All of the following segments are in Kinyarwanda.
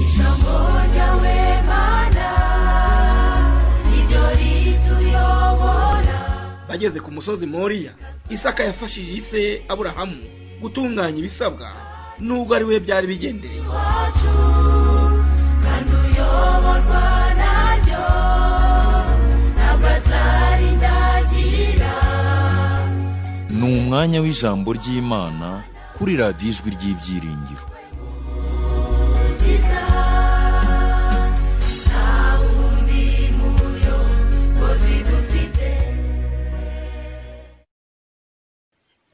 Ijambo ryawe Mana niryo rituyobora. Bageze ku musozi Moriya, Isaka yafashije ise Aburahamu gutunganya ibisabwa nubwo ari we byari bigendereye. Iwacu kandi uyoborwa naryo ntabwo azarindagira. Ni umwanya w'ijambo ry'Imana kuri radiyo Ijwi ry'Ibyiringiro. Umukiza nta wundi muyobozi dufite.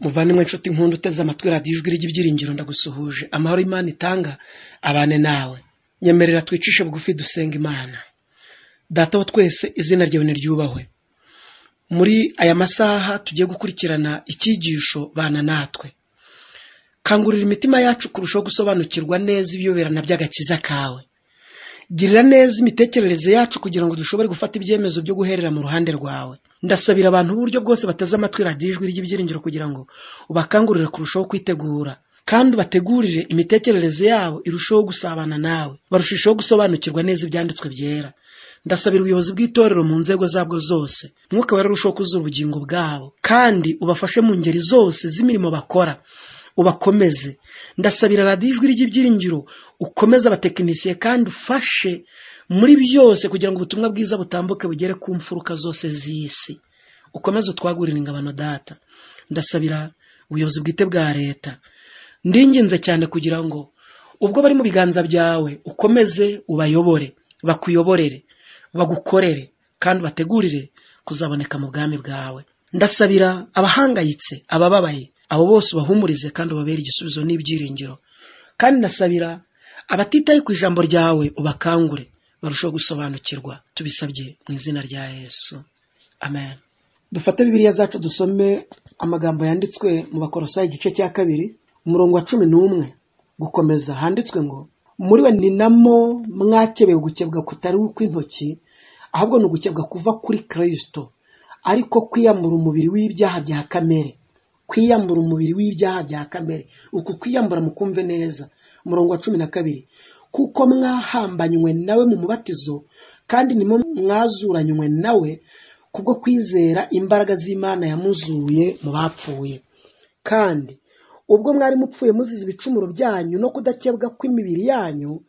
Muvandimwe nshuti nkunda uteze amatwi radiyo Ijwi ry'Ibyiringiro, ndagusuhuje. Amahoro Imana itanga abane nawe. Nyemerera twicishe bugufi dusenga Imana. Data wa twese, izina ryawe niryubahwe. Muri aya masaha tugiye gukurikirana icyigisho, bana natwe. Kangurira imitima yacu kurushaho gusobanukirwa neza ibiyoberana by'agakiza kawe. Girira neza imitekerereze yacu kugira ngo dushobore gufata ibyemezo byo guherera mu ruhande rwawe. Ndasabira abantu b'uburyo bwose bateze amatwi radiyo Ijwi ry'Ibyiringiro kugira ngo ubakangurire kurushaho kwitegura, kandi ubategurire imitekerereze yabo irusheho gusabana nawe, barushijeho gusobanukirwa neza ibyanditswe byera. Ndasabira ubuyobozi bw'itorero mu nzego zabwo zose, Mwuka Wera arushaho kuzura ubugingo bwabo, kandi ubafashe mu ngeri zose z'imirimo bakora, ubakomeze. Ndasabira radiyo Ijwi ry'Ibyiringiro, ukomeze abatekinisiye kandi ufashe muri byose kugira ngo ubutumwa bwiza butambuke bugere ku mfuruka zose z'isi. Ukomeze utwagurire ingabano, Data. Ndasabira ubuyobozi bwite bwa leta, ndinginze cyane kugira ngo ubwo bari mu biganza byawe ukomeze ubayobore, bakuyoborere, bagukorere, kandi ubategurire kuzaboneka mu bwami bwawe. Ndasabira abahangayitse, abababaye, abo bose ubahumurize kandi ubabere igisubizo n'ibyiringiro. Kandi ndasabira abatitaye ku ijambo ryawe, ubakangure barusheho gusobanukirwa. Tubisabye mu izina rya Yesu, amen. Dufate Bibiliya zacu dusome amagambo yanditswe mu Bakorosayi igice cya 2, umurongo wa 11 gukomeza. Handitswe ngo: muri we ni namo mwakebewe gukebwa kutari ukw'intoki, ahubwo ni ugukebwa kuva kuri Kristo, ariko kwiyambura umubiri w'ibyaha bya kamere. Kwiyambura umubiri w'ibyaha bya kamere, uku kwiyambura mukumve neza. Umurongo wa 12: kuko mwahambanywe nawe mu mubatizo, kandi nimo mwazuranywe nawe kubwo kwizera imbaraga z'Imana yamuzuye mu bapfuye. Kandi ubwo mwari mupfuye muzize ibicumuro byanyu no kudakebwa kw'imibiri yanyu,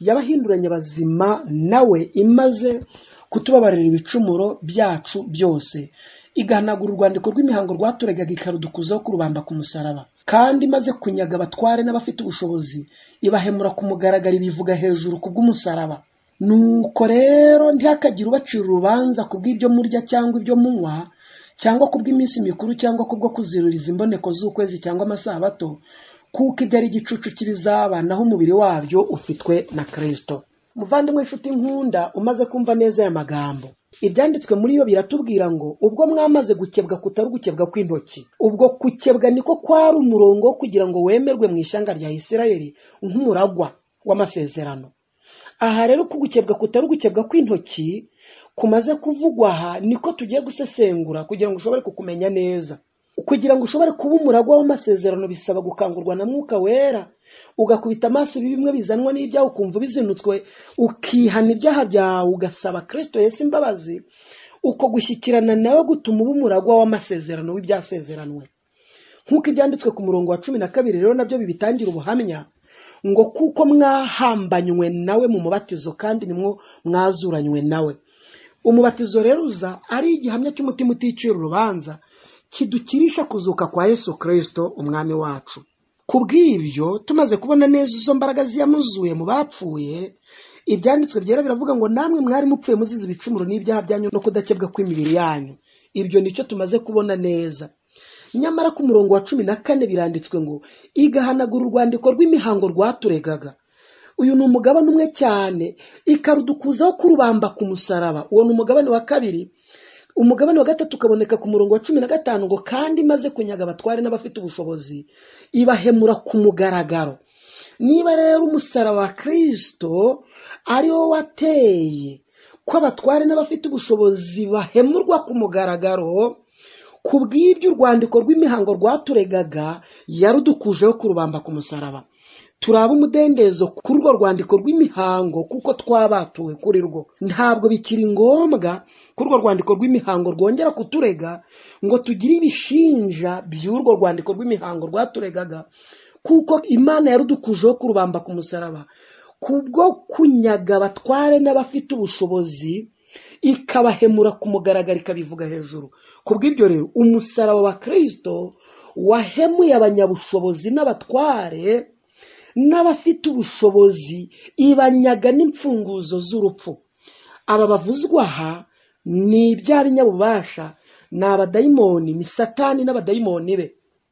yabahinduranye bazima nawe, imaze kutubabarira ibicumuro byacu byose, igahanagura urwandiko rw'imihango rwaturegaga, ikarudukuzaho kurubamba ku musaraba. Kandi imaze kunyaga abatware n'abafite ubushobozi, ibahemura ku mugaragaro, ibivuga hejuru ku bw'umusaraba. Nuko rero ntihakagire ubacira urubanza ku bw'ibyo murya cyangwa ibyo munywa, cyangwa ku bw'iminsi mikuru, cyangwa kubwo kuziruriza imboneko z'ukwezi cyangwa amasabato, kuko ibyo ari igicucu cy'ibizaba, naho umubiri wabyo ufitwe na Kristo. Muvandimwe inshuti nkunda, umaze kumva neza aya magambo, ibyanditswe muri yo biratubwira ngo ubwo mwamaze gukebwa kutari ugukebwa kw'intoki. Ubwo gukebwa niko kwari umurongo wo kugira ngo wemerwe mu ishyanga rya Isirayeli nk'umuragwa w'amasezerano. Aha rero uku gukebwa kutari ugukebwa kw'intoki kumaze kuvugwa aha niko tugiye gusesengura kugira ngo ushobore kukumenya neza. Kugira ngo ushobore kuba umuragwa w'amasezerano bisaba gukangurwa na Mwuka Wera, ugakubita amaso ibi bimwe bizanwa n'ibyaha, ukumva ubizinutswe, ukihana ibyaha byawe, ugasaba Kristo Yesu imbabazi. Uko gushyikirana nawe gutuma uba umuragwa w'amasezerano w'ibyasezeranwe, nk'uko ibyanditswe ku murongo wa 12 rero nabyo bibitangira ubuhamya ngo: kuko mwahambanywe nawe mu mubatizo, kandi nimwo mwazuranywe nawe. Umubatizo rero uza ari igihamya cy'umutima uticira urubanza, kidukirisha kuzuka kwa Yesu Kristo umwami wacu. Kubw'ibyo tumaze kubona neza izo mbaraga ziyamuzuye mu bapfuye, ibyanditswe byera biravuga ngo namwe mwari mupfuye muzize ibicumuro n'ibyaha byanyu no kudakebwa kw'imibiri yanyu. Ibyo nicyo tumaze kubona neza. Nyamara ku murongo wa 14 biranditswe ngo igahanagura urwandiko rw'imihango rwaturegaga. Uyu ni umugabane umwe cyane, ikarudukuzaho kurubamba ku musaraba. Uwo ni umugabane wa 2. Umugabane wa 3 ukaboneka ku murongo wa 15 ngo kandi imaze kunyaga abatware n'abafite ubushobozi, ibahemura ku mugaragaro. Niba rero umusaraba wa Kristo ari wo wateye ko abatware n'abafite ubushobozi bahemurwa ku mugaragaro, ku bw'ibyo urwandiko rw'imihango rwaturegaga yarudukujeho kurubamba ku musaraba. Turaba umudendezo kuri urwo rwandiko rw'imihango kuko twabatuwe kuri rwo. Ntabwo bikiri ngombwa ko urwo rwandiko rw'imihango rwongera kuturega ngo tugire ibishinja by'urwo rwandiko rw'imihango rwaturegaga, kuko Imana yarudukujeho kurubamba ku musaraba kubwo kunyaga abatware n'abafite ubushobozi, ikabahemura ku mugaragaro, ikabivuga hejuru. Kubw'ibyo rero umusaraba wa Kristo wahemuye abanyabushobozi n'abatware n'abafite ubushobozi, ibanyaga n'imfunguzo z'urupfu. Aba bavuzwa aha ni ibya binyabubasha, ni abadayimoni, ni Satani n'abadayimoni be.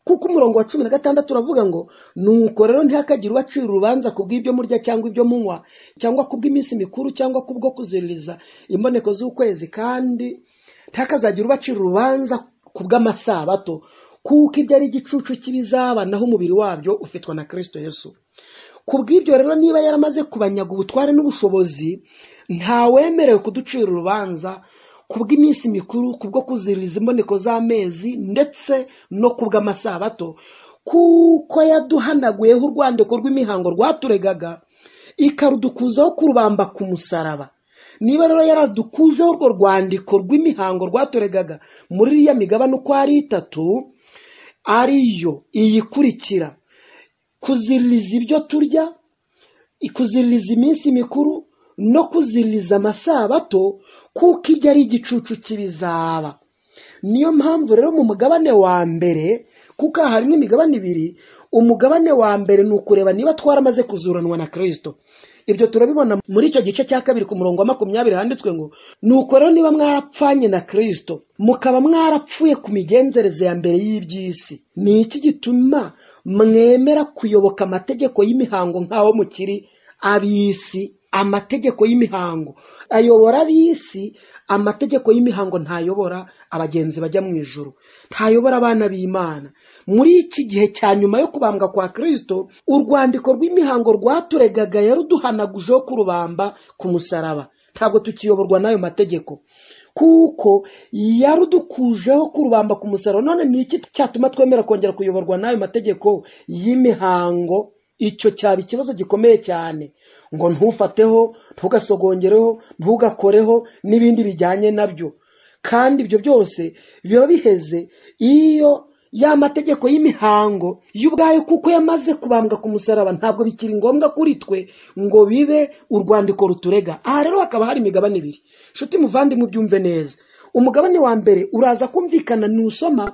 Kuko umurongo wa 16 uravuga ngo nuko rero ntihakagire ubacira urubanza kubw'ibyo murya cyangwa ibyo munywa, cyangwa kubw'iminsi mikuru, cyangwa kubwo kuziririza imboneko z'ukwezi, kandi ntihakazagire ubacira urubanza kubw'amasabato, kuko ibyo ari igicucu cy'ibizaba, naho umubiri wabyo ufitwa na Kristo Yesu. Kubw'ibyo rero niba yaramaze kubanyaga ubutware n'ubushobozi, ntawemerewe kuducira urubanza kubw'iminsi mikuru, kubwo kuziririza imboneko z'amezi, ndetse no kubw'amasabato, kuko yaduhanaguyeho urwandiko rw'imihango rwaturegaga, ikarudukuzaho kurubamba ku musaraba. Niba rero yaradukujeho urwo rwandiko rw'imihango rwaturegaga muri iriya migabane uko ari itatu, ariyo iyikurikira: kuziririza ibyo turya, kuziririza iminsi mikuru, no kuziririza amasabato, kuko ibyo ari igicucu cy'ibizaba. Niyo mpamvu rero mu mugabane wa mbere, kuko aha harimo imigabane ibiri, umugabane wa mbere ni ukureba niba twaramaze kuzuranwa na Kristo. Ibyo turabibona muri icyo gice cya 2 ku murongo wa 20, handitswe ngo nuko rero niba mwarapfanye na Kristo, mukaba mwarapfuye ku migenzereze ya mbere y'iby'isi, ni iki gituma mwemera kuyoboka amategeko y'imihango nk'aho mukiri ab'isi? Amategeko y'imihango ayobora ab'isi, amategeko y'imihango ntayobora abagenzi bajya mu ijuru, ntayobora abana b'Imana. Muri iki gihe cya nyuma yo kubambwa kwa Kristo, urwandiko rw'imihango rwaturegaga yaruduhanagujeho kurubamba ku musaraba. Ntabwo tukiyoborwa n'ayo mategeko, kuko yarudukujeho kurubamba ku musaraba. None ni iki cyatuma twemera kongera kuyoborwa n'ayo mategeko y'imihango? Icyo cyaba ikibazo gikomeye cyane, ngo ntufateho, ntugasogongereho, ntugakoreho n'ibindi bijyanye nabyo. Kandi ibyo byose biba biheze iyo ya mategeko y'imihango y'ubwayo, kuko yamaze kubambwa ku musaraba, ntabwo bikiri ngombwa kuri twe ngo bibe urwandiko ruturega. Aha rero hakaba hari imigabane ibiri, nshuti muvandimwe, ubyumve neza. Umugabane wa mbere uraza kumvikana nusoma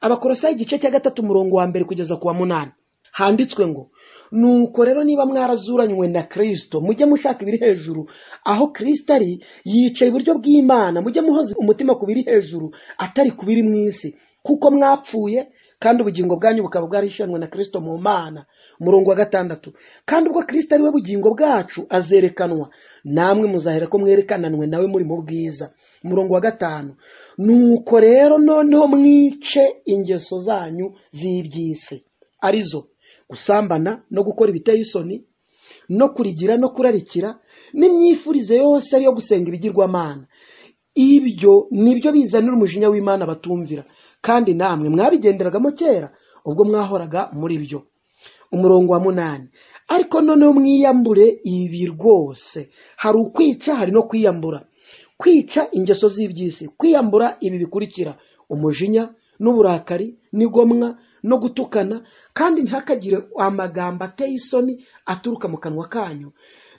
Abakolosayi igice cya 3 umurongo wa 1 kugeza ku wa 8, handitswe ngo nuko rero niba mwarazuranywe na Kristo, mujye mushaka ibiri hejuru aho Kristo ari, yicaye iburyo bw'Imana. Mujye muhoza umutima ku biri hejuru, atari ku biri mu isi, kuko mwapfuye kandi ubugingo bwanyu bukaba bwarishanwe na Kristo mu Mana. Umurongo wa 6, kandi ubwo Kristo ari we bugingo bwacu azerekanwa, namwe muzahera ko mwerekananwe nawe muri mu bwiza. Umurongo wa 5, nuko rero noneho mwice ingeso zanyu z'iby'isi, arizo gusambana no gukora ibiteye isoni no kurigira no kurarikira n'imyifurize yose ariyo gusenga ibigirwamana. Ibyo nibyo bizanira umujinya w'Imana batumvira, kandi namwe mwabigenderagamo kera ubwo mwahoraga muri byo. Umurongo wa 8, ariko noneho mwiyambure ibi rwose. Hari ukwica, hari no kwiyambura. Kwica ingeso z'iby'isi, kwiyambura ibi bikurikira: umujinya n'uburakari n'igomwa no gutukana, kandi ntihakagire amagambo ateye isoni aturuka mu kanwa kanyu.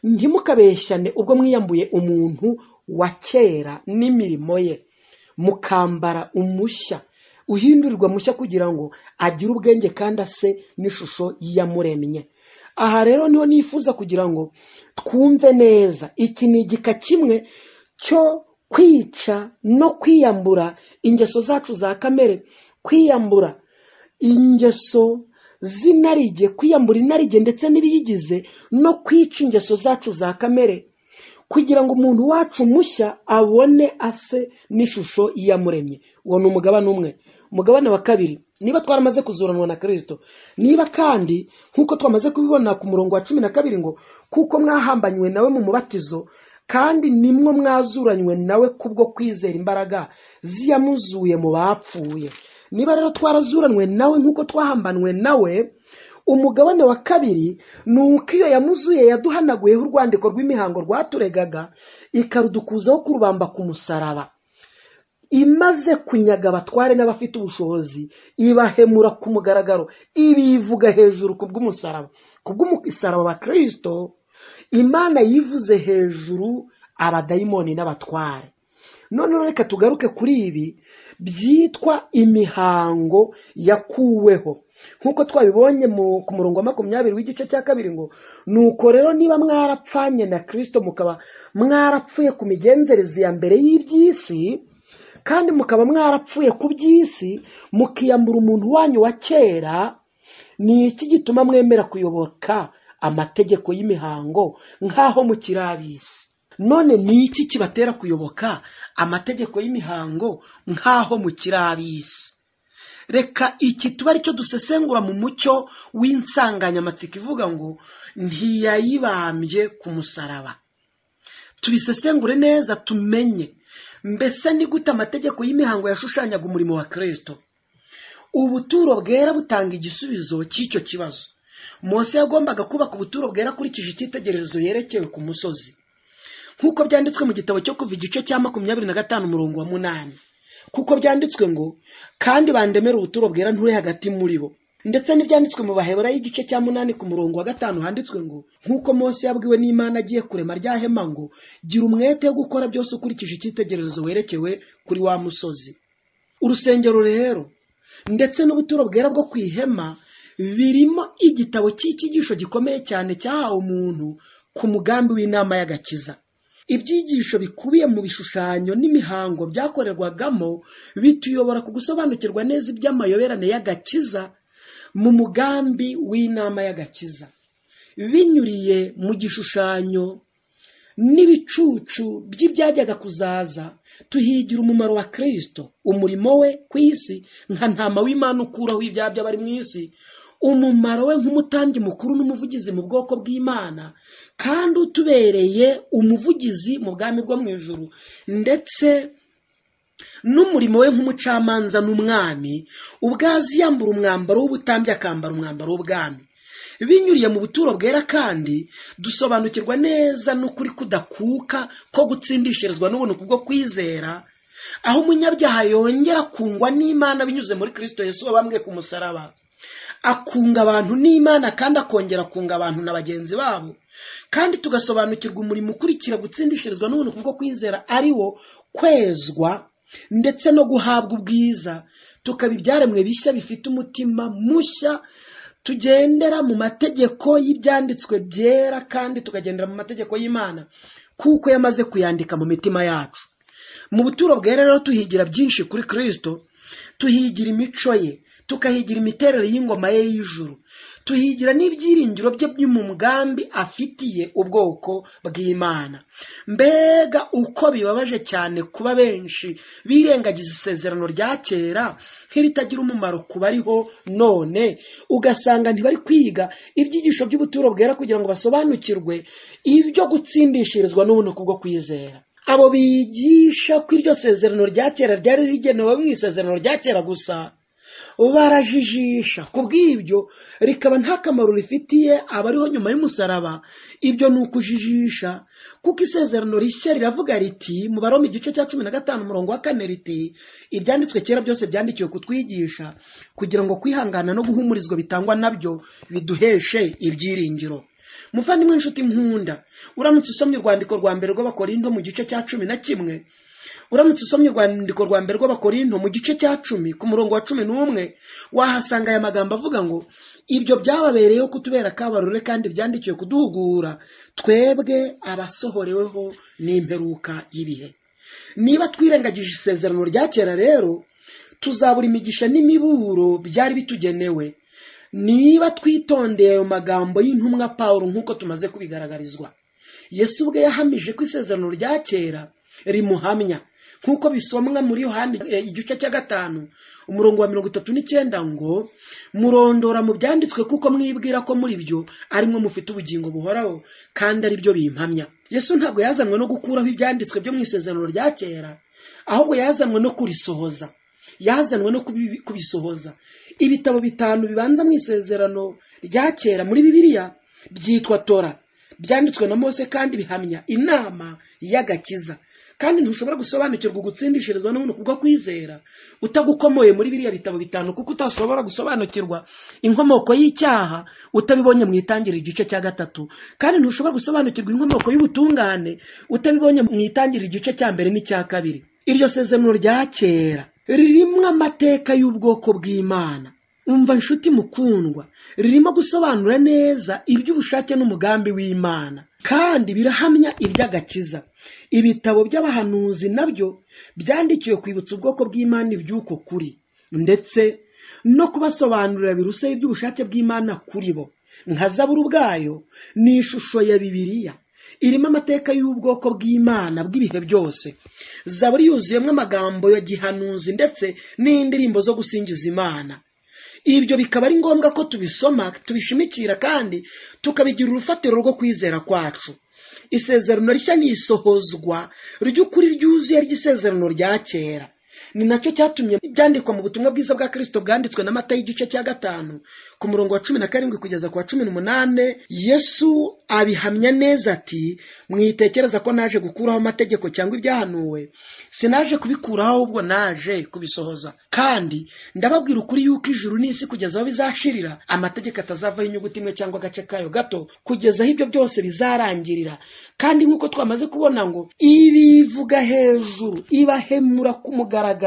Ntimukabeshyane ubwo mwiyambuye umuntu wa kera n'imirimo ye, mukambara umushya uhindurirwa mushya kugira ngo agire ubwenge kandi ase n'ishusho y'Iyamuremye. Aha rero niho nifuza kugira ngo twumve neza. Iki ni igika kimwe cyo kwica no kwiyambura ingeso zacu za kamere, kwiyambura ingeso z'inarijye, kwiyambura inarijye ndetse n'ibiyigize, no kwica ingeso zacu za kamere, kugira ngo umuntu wacu mushya abone ase n'ishusho y'Iyamuremye. Uwo ni umugabane umwe. Umugabane wa 2, niba twaramaze kuzuranwa na Kristo, niba kandi nk'uko twamaze kubibona ku murongo wa 12 ngo kuko mwahambanywe nawe mu mubatizo, kandi nimwo mwazuranywe nawe kubwo kwizera imbaraga ziyamuzuye mu bapfuye. Niba rero twarazuranwe nawe nk'uko twahambanwe nawe, Umugabane wa kabiri ni uko iyo yamuzuye yaduhanaguyeho urwandiko rw'imihango rwaturegaga, ikarudukuzaho kurubamba ku musaraba. Imaze kunyaga abatware n'abafite ubushobozi, ibahemura ku mugaragaro, ibivuga hejuru ku bw'umusaraba. Ku bw'umusaraba wa Kristo, Imana yivuze hejuru abadayimoni n'abatware. Noneho reka tugaruke kuri ibi byitwa imihango yakuweho, nk'uko twabibonye ku murongo wa 20 w'igice cya 2 ngo nuko rero niba mwarapfanye na Kristo, mukaba mwarapfuye ku migenzereze ya mbere y'iby'isi, kandi mukaba mwarapfuye ku by'isi, mukiyambura umuntu wanyu wa kera, ni iki gituma mwemera kuyoboka amategeko y'imihango nk'aho mukiri ab'isi? None ni iki kibatera kuyoboka amategeko y'imihango nk'aho mukiri ab'isi? Reka iki tuba aricyo dusesengura mu mucyo w'insanganyamatsiko ivuga ngo ntiyayibambye ku musaraba. Tubisesengure neza tumenye mbese ni gute amategeko y'imihango yashushanyaga umurimo wa Kristo. Ubuturo bwera butanga igisubizo cy'icyo kibazo. Mose yagombaga kubaka ubuturo bwera akurikije icyitegererezo yerekewe ku musozi, nk'uko byanditswe mu gitabo cyo Kuva igice cya 25 umurongo wa 8, kuko byanditswe ngo kandi bandemere ubuturo bwera nture hagati muri bo. Ndetse n'ibyanditswe mu Baheburayo igice cya 8 ku murongo wa 5 handitswe ngo nk'uko Mose yabwiwe n'Imana agiye kurema rya hema ngo gira umwete wo gukora byose ukurikije icyitegererezo werekewe kuri wa musozi. Urusengero rero ndetse n'ubuturo bwera bwo ku ihema birimo igitabo cy'icyigisho gikomeye cyane cyahawe umuntu ku mugambi w'inama y'agakiza. Ibyigisho bikubiye mu bishushanyo n'imihango byakorerwagamo bituyobora ku gusobanukirwa neza iby'amayoberane y'agakiza mu mugambi w'inama y'agakiza, binyuriye mu gishushanyo n'ibicucu by'ibyajyaga kuzaza. Tuhigira umumaro wa Kristo, umurimo we ku isi nka ntama w'Imana ukuraho ibyaha by'abari mu isi, umumaro we nk'umutambyi mukuru n'umuvugizi mu bwoko bw'Imana, kandi utubereye umuvugizi mu bwami bwo mu ijuru, ndetse n'umurimo we nk'umucamanza n'umwami, ubwo aziyambura umwambaro w'ubutambyi akambara umwambaro w'ubwami. Binyuriye mu buturo bwera kandi dusobanukirwa neza n'ukuri kudakuka ko gutsindishirizwa n'ubuntu kubwo kwizera, aho umunyabyaha yongera kungwa n'Imana binyuze muri Kristo Yesu wabambwe ku musaraba, akunga abantu n'Imana kandi akongera kunga abantu na bagenzi babo. Kandi tugasobanukirwa umurimo ukurikira gutsindishirizwa n'ubuntu kubwo kwizera, ari wo kwezwa ndetse no guhabwa ubwiza, tukaba ibyaremwe bishya bifite umutima mushya, tugendera mu mategeko y'ibyanditswe byera kandi tukagendera mu mategeko y'Imana kuko yamaze kuyandika mu mitima yacu. Mu buturo bwera rero tuhigira byinshi kuri Kristo, tuhigira imico ye, tukahigira imiterere y'ingoma ye y'ijuru, tuhigira n'ibyiringiro bye by'umugambi afitiye ubwoko bw'Imana. Mbega uko bibabaje cyane kuba benshi birengagiza isezerano rya kera nk'iritagira umumaro ku bariho none, ugasanga ntibari kwiga ibyigisho by'ubuturo bwera kugira ngo basobanukirwe ibyo gutsindishirizwa n'ubuntu kubwo kwizera. Abo bigisha ko iryo sezerano rya kera ryari rigenewe mu isezerano rya kera gusa barajijisha, kubw'ibyo rikaba nta kamaro rifitiye abariho nyuma y'umusaraba. Ibyo ni ukujijisha, kuko isezerano rishya riravuga riti mu Baroma igice cya 15 umurongo wa 4 riti ibyanditswe kera byose byandikiwe kutwigisha kugira ngo kwihangana no guhumurizwa bitangwa nabyo biduheshe ibyiringiro. Muvandimwe nshuti nkunda, uramutse usomye urwandiko rwa mbere rw'Abakorinto mu gice cya 11, uramutse usomye urwandiko rwa mbere rw'Abakorinto mu gice cya 10 ku murongo wa 11, wahasanga aya magambo avuga ngo ibyo byababereyeho kutubera akabarore kandi byandikiwe kuduhugura twebwe abasohoreweho n'imperuka y'ibihe. Niba twirengagije isezerano rya kera rero, tuzabura imigisha n'imiburo byari bitugenewe niba twitondeye ayo magambo y'intumwa Pawulo nk'uko tumaze kubigaragarizwa. Yesu ubwe yahamije ko isezerano rya kera rimuhamya, nk'uko bisomwa muri Yohana igice cya 5 umurongo wa 39 ngo murondora mu byanditswe kuko mwibwira ko muri byo arimwo mufite ubugingo buhoraho kandi ari byo bimpamya. Yesu ntabwo yazanwe no gukuraho ibyanditswe byo mu isezerano rya kera, ahubwo yazanwe no kurisohoza. Yazanwe no kubisohoza. Ibitabo 5 bibanza mu isezerano rya kera muri Bibiliya byitwa Tora, byanditswe na Mose kandi bihamya inama y'agakiza. Kandi ntushobora gusobanukirwa gutsindishirizwa n'ubuntu kubwo kwizera utagukomoye muri biriya bitabo 5, kuko utashobora gusobanukirwa inkomoko y'icyaha utabibonye mu Itangiriro igice cya 3. Kandi ntushobora gusobanukirwa inkomoko y'ubutungane utabibonye mu Itangiriro igice cya 1 n'icya 2. Iryo sezerano rya kera ririmo amateka y'ubwoko bw'Imana. Umva nshuti mukundwa, ririmo gusobanura neza iby'ubushake n'umugambi w'Imana, kandi birahamya iby'agakiza. Ibitabo by'abahanuzi nabyo byandikiwe kwibutsa ubwoko bw'Imana iby'uko kuri, ndetse no kubasobanurira biruseho iby'ubushake bw'Imana kuri bo. Nka Zaburi ubwayo ni ishusho ya Bibiliya irimo amateka y'ubwoko bw'Imana bw'ibihe byose. Zaburi yuzuyemo amagambo ya gihanuzi ndetse n'indirimbo zo gusingiza Imana. Ibyo bikaba ari ngombwa ko tubisoma, tubishimikira kandi tukabigira urufatiro rwo kwizera kwacu. Isezerano rishya ni isohozwa ry'ukuri ryuzuye ry'isezerano rya kera. Ni nacyo cyatumye byandikwa mu butumwa bwiza bwa Kristo bwanditswe na Matayo igice cya 5 ku murongo wa 17 kugeza ku wa 18. Yesu abihamya neza ati: mwitekereza ko naje gukuraho amategeko cyangwa ibyahanuwe, sinaje kubikuraho ahubwo naje kubisohoza. Kandi ndababwira ukuri yuko ijuru n'isi kugeza aho bizashirira, amategeko atazavaho inyuguti imwe cyangwa agace kayo gato, kugeza aho ibyo byose bizarangirira. Kandi nk'uko twamaze kubona ngo ibivuga hejuru ibahemura ku mugaragaro.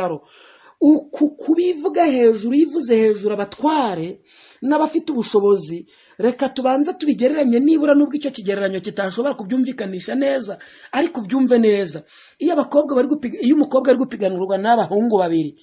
Uku kubivuga hejuru, yivuze hejuru abatware n'abafite ubushobozi. Reka tubanze tubigereranye, nibura nubwo icyo kigereranyo kitashobora kubyumvikanisha neza, ariko ubyumve neza. Iyo abakobwa bari gupiga, iyo umukobwa ari gupiganirwa n'abahungu babiri,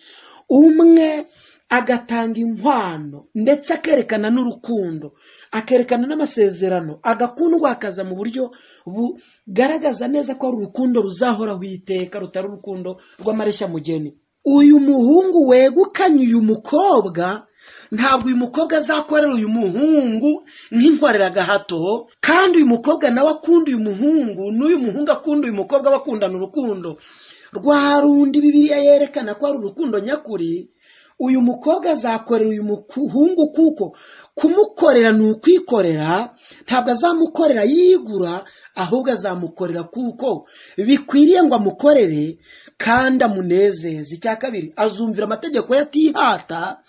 umwe agatanga inkwano ndetse akerekana n'urukundo, akerekana n'amasezerano, agakundwa akaza mu buryo bugaragaza neza ko ari urukundo ruzahoraho iteka, rutari urukundo rw'amareshya mugeni. Uyu muhungu wegukanye uyu mukobwa, ntabwo uyu mukobwa azakorera uyu muhungu nk'inkorera gahato, kandi uyu mukobwa nawe akunda uyu muhungu, n'uyu muhungu akunda uyu mukobwa, bakundana urukundo rwa rundi Bibiliya yerekana ko ari urukundo nyakuri. Uyu mukobwa azakorera uyu muhungu kuko kumukorera ni ukwikorera, ntabwo azamukorera yigura, ahubwo azamukorera kuko bikwiriye ngo amukorere kandi amunezeze. Icya kabiri, azumvira amategeko ye atihata,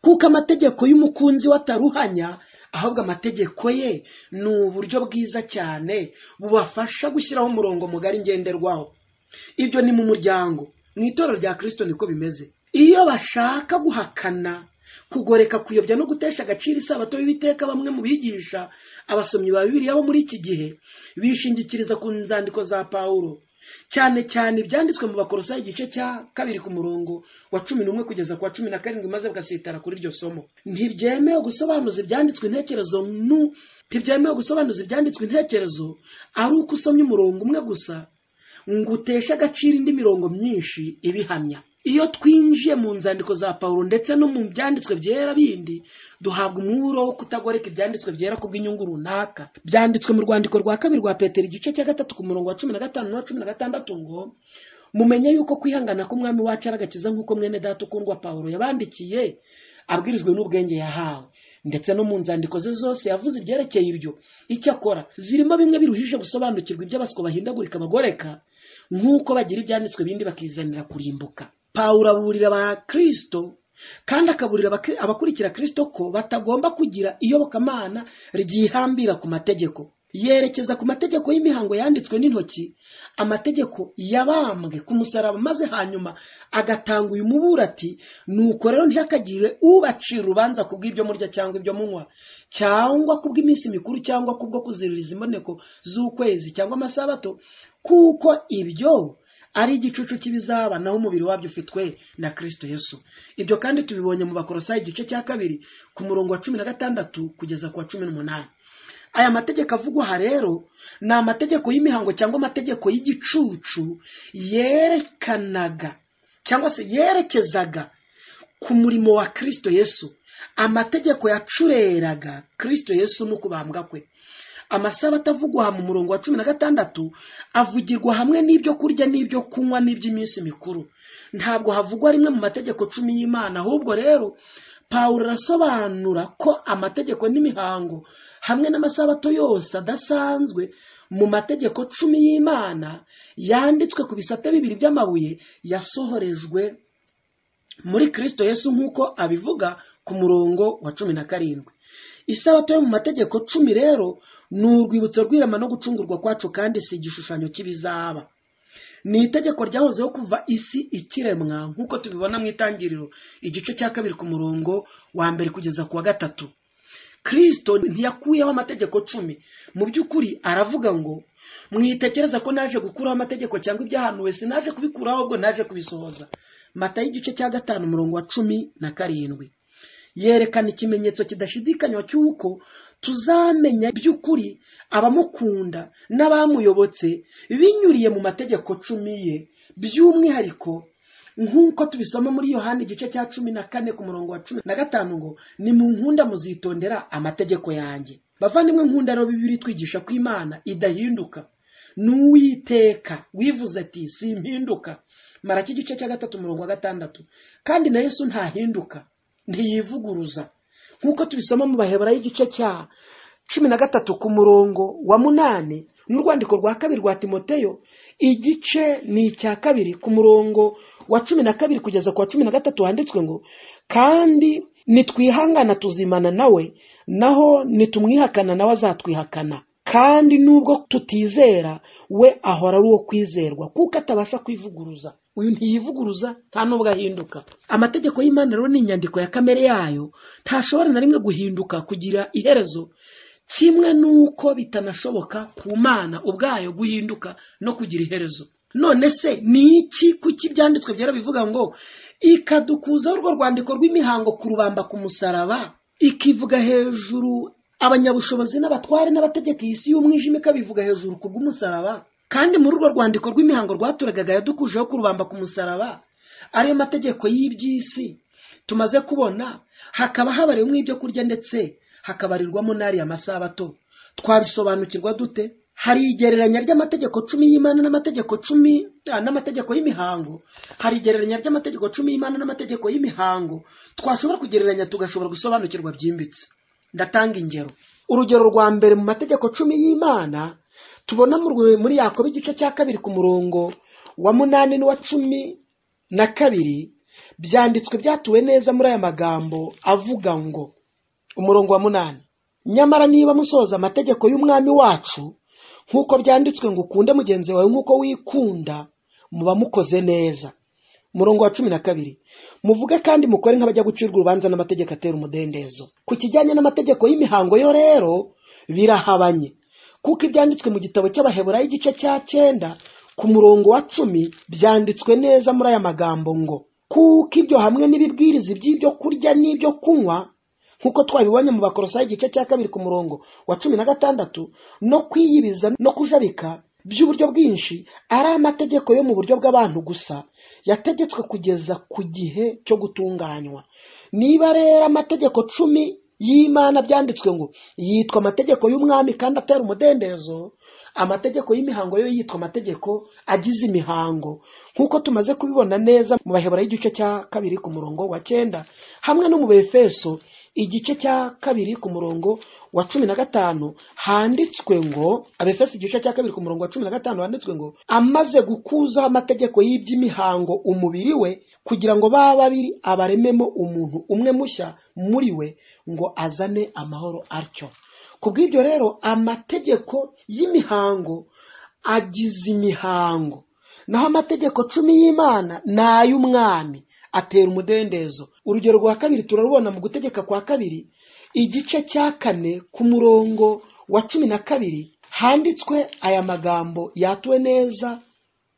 kuko amategeko y'umukunzi we ataruhanya, ahubwo amategeko ye ni uburyo bwiza cyane bubafasha gushyiraho umurongo mugari ngenderwaho. Ibyo ni mu muryango, mu itorero rya Kristo niko bimeze. Iyo bashaka guhakana, kugoreka, kuyobya no gutesha agaciro isabato y'Uwiteka, bamwe mu bigisha abasomyi ba Bibiliya bo muri iki gihe bishingikiriza ku nzandiko za Pawulo, cyane cyane ibyanditswe mu Bakolosayi igice cya 2 ku murongo wa 11 kugeza ku wa 17, maze bagasitara kuri iryo somo. Ntibyemewe gusobanuza ibyanditswe intekerezo ntibyemewe gusobanuza ibyanditswe intekerezo ari uko usomye umurongo umwe gusa ngo uteshe agaciro indi mirongo myinshi ibihamya. Iyo twinjiye mu nzandiko za Pawulo ndetse no mu byanditswe byera bindi, duhabwa umwuro wo kutagoreka ibyanditswe byera kubw'inyungu runaka. Byanditswe mu rwandiko rwa 2 rwa Petero igice cya 3 ku murongo wa 15 na 16 ngo: mumenye yuko kwihangana k'Umwami wacu ari agakiza, nk'uko mwene data ukundwa Pawulo yabandikiye abwirijwe n'ubwenge yahawe. Ndetse no mu nzandiko ze zose yavuze ibyerekeye ibyo. Icyakora zirimo bimwe biruhije gusobanukirwa iby'abaswa bahindagurika bagoreka, nk'uko bagira ibyanditswe bindi bakizanira kurimbuka. Pawulo aburira abakristo kandi akaburira abakurikira Kristo ko batagomba kugira iyobokamana ryihambira ku mategeko. Yerekeza ku mategeko y'imihango yanditswe n'intoki, amategeko yabambwe ku musaraba, maze hanyuma agatanga uyu muburo ati: nuko rero ntihakagire ubacira urubanza kubw'ibyo murya cyangwa ibyo munywa, cyangwa kubw'iminsi mikuru, cyangwa kubwo kuziririza imboneko z'ukwezi cyangwa amasabato, kuko ibyo ari igicucu cy'ibizaba, naho umubiri wabyo ufitwe na Kristo Yesu. Ibyo kandi tubibonye mu Bakolosayi igice cya 2 ku murongo wa 16 kugeza ku wa 18. Aya mategeko avugwa aha rero ni amategeko y'imihango cyangwa amategeko y'igicucu yerekanaga cyangwa se yerekezaga ku murimo wa Kristo Yesu, amategeko yacureraga Kristo Yesu no kubambwa kwe. Amasabato avugwa mu murongo wa 16 avugirwa hamwe n'ibyo kurya n'ibyo kunywa n'iby'iminsi mikuru. Ntabwo havugwa rimwe mu mategeko 10 y'Imana. Ahubwo rero Pawulo arasobanura ko amategeko n'imihango hamwe n'amasabato yose adasanzwe mu mategeko 10 y'Imana yanditswe ku bisate 2 by'amabuye yasohorejwe muri Kristo Yesu, nk'uko abivuga ku murongo wa 17. Isabato yo mu mategeko 10 rero ni urwibutso rw'irema no gucungurwa kwacu, kandi si igishushanyo cy'ibizaba. Ni itegeko ryahozeho kuva isi ikiremwa, nk'uko tubibona mu Itangiriro igice cya 2 ku murongo wa 1 kugeza ku wa 3. Kristo ntiyakuyeho amategeko 10. Mu by'ukuri aravuga ngo mwitekereza ko naje gukuraho amategeko cyangwa ibyahanuwe, sinaje kubikuraho ahubwo naje kubisohoza. Matayo igice cya 5 umurongo wa 17. Yerekana ikimenyetso kidashidikanywa cy'uko tuzamenya by'ukuri abamukunda n'abamuyobotse binyuriye mu mategeko 10 ye, by'umwihariko nk'uko tubisoma muri Yohana igice cya 14 ku murongo wa 15 ngo nimunkunda muzitondera amategeko yanjye. Bavandimwe nkunda rero, Bibiliya itwigisha ko Imana idahinduka. N'Uwiteka wivuze ati simpinduka. Maraki igice cya 3 umurongo wa 6. Kandi na Yesu ntahinduka, ntiyivuguruza, nk'uko tubisoma mu Baheburayo igice cya 13 ku murongo wa 8 n'urwandiko rwa 2 rwa Timoteyo igice ni icya 2 ku murongo wa 12 kugeza ku wa 13 handitswe ngo kandi nitwihangana tuzimana nawe, naho nitumwihakana nawe azatwihakana. Kandi nubwo tutizera we ahora ari uwo kwizerwa, kuko atabasha kwivuguruza. Uyu ntiyivuguruza, nta nubwo ahinduka. Amategeko y'Imana rero ni inyandiko ya kamere yayo, ntashobora na rimwe guhinduka kugira iherezo, kimwe n'uko bitanashoboka ku Mana ubwayo guhinduka no kugira iherezo. None se ni iki kuki ibyanditswe byera bivuga ngo ikadukuzaho urwo rwandiko rw'imihango kurubamba ku musaraba, ikivuga hejuru abanyabushobozi n'abatware n'abategeka iyi si y'umwijima, ikabivuga hejuru ku bw'umusaraba? Kandi muri urwo rwandiko rw'imihango rwaturagaga yadukujeho kurubamba ku musaraba, ariyo mategeko y'iby'isi tumaze kubona, hakaba habarewemo ibyo kurya ndetse hakabarirwamo n'ariya masabato. Twabisobanukirwa dute? Hari igereranya ry'amategeko 10 y'Imana n'amategeko 10 n'amategeko y'imihango. Hari igereranya ry'amategeko 10 y'Imana n'amategeko y'imihango twashobora kugereranya tugashobora gusobanukirwa byimbitse. Ndatanga ingero. Urugero rwa mbere mu mategeko 10 y'Imana tubona muri Yakobo igice cya 2 ku murongo wa 8 n'uwa 12, byanditswe byatuwe neza muri aya magambo avuga ngo, umurongo wa 8, nyamara niba musohoza amategeko y'umwami wacu nk'uko byanditswe ngo ukunde mugenzi wawe nk'uko wikunda, muba mukoze neza. Umurongo wa 12, muvuge kandi mukore nk'abajya gucirwa urubanza n'amategeko atera umudendezo. Ku kijyanye n'amategeko y'imihango yo rero birahabanye, kuko ibyanditswe mu gitabo cy'Abaheburayo igice cya 9 ku murongo wa 10 byanditswe neza muri aya magambo ngo kuko ibyo hamwe n'ibibwiriza by'ibyo kurya n'ibyo kunywa, nk'uko twabibonye mu Bakolosayi igice cya 2 ku murongo wa 16, no kwiyibiza no kujabika by'uburyo bwinshi ari amategeko yo mu buryo bw'abantu gusa, yategetswe kugeza ku gihe cyo gutunganywa. Niba rero amategeko 10 y'Imana byanditswe ngo yitwa amategeko y'umwami kandi atera umudendezo, amategeko y'imihango yo yitwa amategeko agize imihango, nk'uko tumaze kubibona neza mu Baheburayo igice cya 2 ku murongo wa 9 hamwe no mu Befeso igice cya 2 ku murongo wa 15 handitswe ngo, Abefeso igice cya 2 ku murongo wa 15 handitswe ngo amaze gukuzaho amategeko y'iby'imihango umubiri we, kugira ngo ba babiri abarememo umuntu umwe mushya muri we, ngo azane amahoro atyo. Kubw'ibyo rero amategeko y'imihango agize imihango, naho amategeko 10 y'Imana ni ay'umwami atera umudendezo. Urugero rwa 2 turarubona mu Gutegeka kwa 2 igice cya 4 ku murongo wa 12 handitswe aya magambo yatuwe neza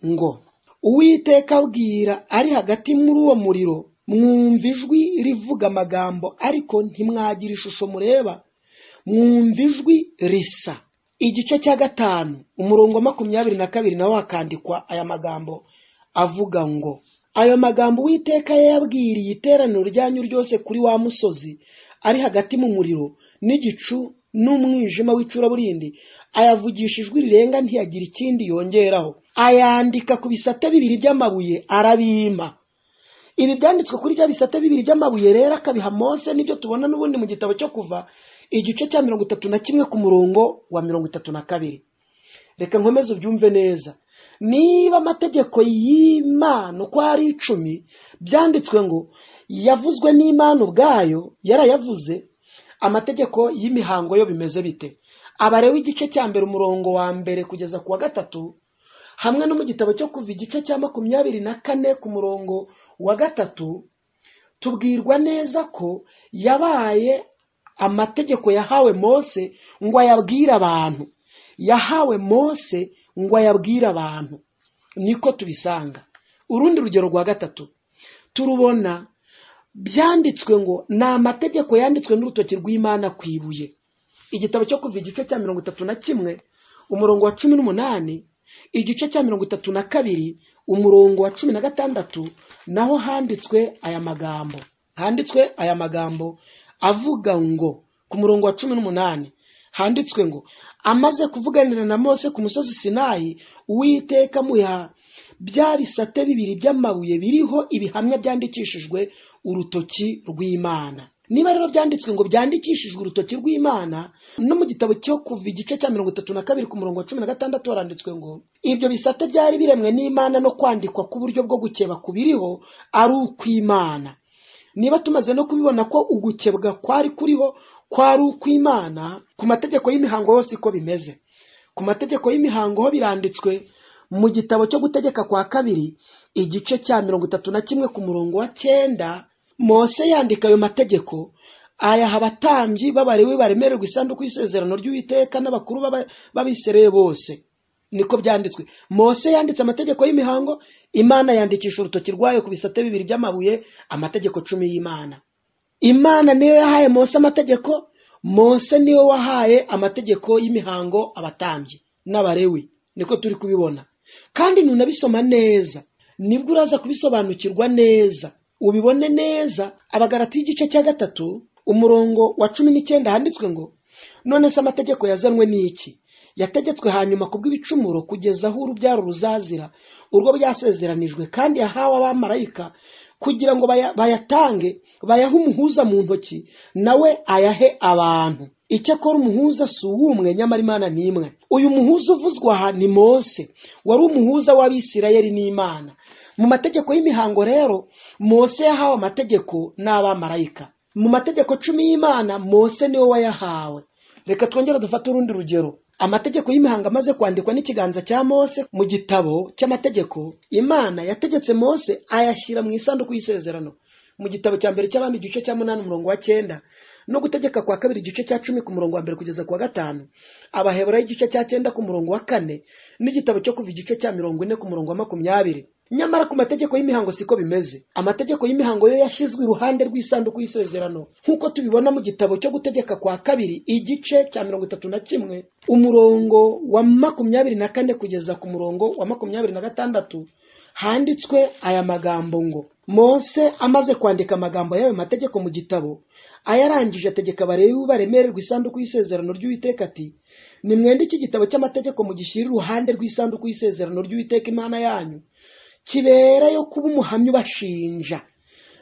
ngo Uwiteka abwira ari hagati muri uwo muriro, mwumva ijwi rivuga amagambo ariko ntimwagira ishusho mureba, mwumva ijwi risa. Igice cya 5 umurongo 22 nawo hakandikwa aya magambo avuga ngo ayo magambo Uwiteka yayabwiriye iteraniro ryanyu ryose kuri wa musozi ari hagati mu muriro n'igicu n'umwijima w'icuraburindi, ayavugisha ijwi rirenga, ntiyagira ikindi yongeraho. Ayandika ku bisate bibiri by'amabuye arabimpa. Ibi byanditswe kuri bya bisate bibiri by'amabuye rero akabiha Mose, nibyo tubona n'ubundi mu gitabo cyo Kuva igice cya 31 ku murongo wa 32. Reka nkomeze ubyumve neza. Niba amategeko y'Imana uko ari 10 byanditswe ngo yavuzwe n'Imana ubwayo, yarayavuze, amategeko y'imihango yo bimeze bite? Abalewi igice cya 1 umurongo wa 1 kugeza ku wa 3, hamwe no mu gitabo cyo Kuva igice cya 24 ku murongo wa 3, tubwirwa neza ko yabaye amategeko yahawe Mose ngo ayabwire abantu. Yahawe Mose ngo ayabwire abantu, niko tubisanga. Urundi rugero rwa 3 turubona byanditswe ngo ni amategeko yanditswe n'urutoki rw'Imana ku ibuye. Igitabo cyo Kuva igice cya 31 umurongo wa 18, igice cya 32 umurongo wa 16, naho handitswe aya magambo. Handitswe aya magambo avuga ngo ku murongo wa 18 handitswe ngo amaze kuvuganira na Mose ku musozi Sinayi, Uwiteka amuha bya bisate bibiri by'amabuye biriho ibihamya byandikishijwe urutoki rw'Imana. Niba rero byanditswe ngo byandikishijwe urutoki rw'Imana, no mu gitabo cyo Kuva igice cya 32 ku murongo wa 16 haranditswe ngo ibyo bisate byari biremwe n'Imana no kwandikwa ku buryo bwo gukeba kubiriho ari ukw'Imana. Niba tumaze no kubibona ko ugukebwa kwari kuriho kwari ukw'Imana, ku mategeko y'imihango yose iko bimeze. Ku mategeko y'imihango ho biranditswe mu gitabo cyo Gutegeka kwa 2 igice cya 31 ku murongo wa 9, Mose yandika ayo mategeko ayaha abatambyi b'Abalewi baremererwa isanduku y'isezerano ry'Uwiteka n'abakuru b'Abisirayeli bose. Niko byanditswe. Mose yanditse amategeko y'imihango, Imana yandikisha urutoki rwayo ku bisate bibiri by'amabuye, amategeko 10 y'Imana. Imana niyo yahaye Mose amategeko, Mose niwe wahaye amategeko y'imihango abatambyi n'Abalewi. Niko turi kubibona. Kandi nunabisoma neza nibwo uraza kubisobanukirwa neza, ubibone neza. Abagalatiya igice cya 3 umurongo wa 19 handitswe ngo none se amategeko yazanwe n'iki? Yategetswe hanyuma kubw'ibicumuro kugeza aho urubyaro ruzazira urwo byasezeranijwe, kandi yahawe abamarayika kugira ngo bayatange, bayahe umuhuza mu ntoki, nawe ayahe abantu. Icyakora umuhuza si uw'umwe, nyamara Imana ni imwe. Uyu muhuza uvuzwa aha ni Mose, wari umuhuza w'Abisirayeli n'Imana. Mu mategeko y'imihango rero Mose yahawe amategeko n'abamarayika. Mu mategeko 10 y'Imana Mose niwe wayahawe. Reka twongere dufate urundi rugero. Amategeko y'imihango amaze kwandikwa n'ikiganza cya Mose mu gitabo cy'amategeko, Imana yategetse Mose ayashyira mu isanduku y'isezerano. Mu gitabo cya mbere cy'Abami igice cya 8 umurongo wa 9, no Gutegeka kwa 2 igice cya 10 ku murongo wa 1 kugeza ku wa 5, Abaheburayo igice cya 9 ku murongo wa 4, n'igitabo cyo Kuva igice cya 40 ku murongo wa 20. Nyamara ku mategeko y'imihango siko bimeze. Amategeko y'imihango yo yashyizwe iruhande rw'isanduku y'isezerano, nk'uko tubibona mu gitabo cyo Gutegeka kwa 2 igice cya 31 umurongo wa 24 kugeza ku murongo wa 26, handitswe aya magambo ngo Mose amaze kwandika amagambo y'ayo mategeko mu gitabo, ayarangije ategeka Abalewi baremererwa isanduku y'isezerano ry'Uwiteka ati nimwende iki gitabo cy'amategeko mugishyire iruhande rw'isanduku y'isezerano ry'Uwiteka Imana yanyu, kibera yo kuba umuhamya ubashinja.